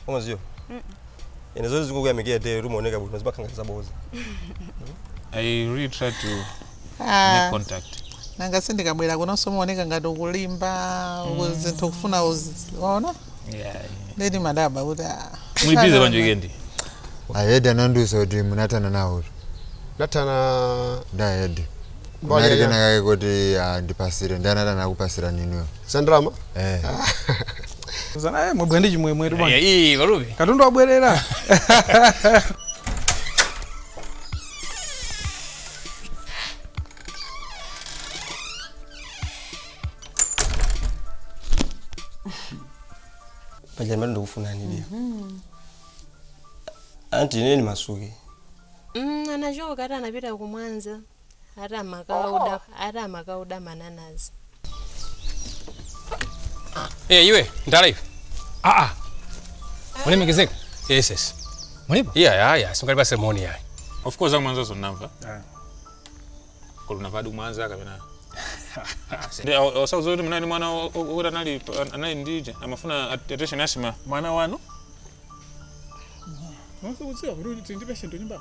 Umaziyo? Ine zoti zikukuyamikira te rumaoneka bwino zimakhala ngati zaboza. I really try to Ah. make contact. Nanga sindikabwera kunonso muoneka ngati ukulimba zinthu kufuna waona. Yeah. Ndeti madaba kuti ah. Muli busy bwanji weekend? Ahedi anandiuza kuti munatana nawo. Natana Ndi ahedi. Mbali Kunali ya- kena kake kuti andipasire ndi anatana akupasira ninuyo. Sandrama? Eh. Zana mwabwa ndi chimwemwe tu bwana. Iyi valubi. Katundu abwerera. Paja ndimati ndikufunani dia. Anti ineni masuke. Anachoka ati anapita kumwanza ati amakauda ati amakauda mananazi. Eh, iwe ndala iwe. Ah ah. Ulemekezeka? Yes. Mulipo? Yeah. Sungalipa sermoni yayi. Of course amwanza sonamva. Kolo navadi kumwanza kapena. Ndi osauza kuti munali mwana okuti anali anali ndije amafuna attention yasima. Mwana wanu? Mwanzo kudziwa kuti ndi patient nyumba.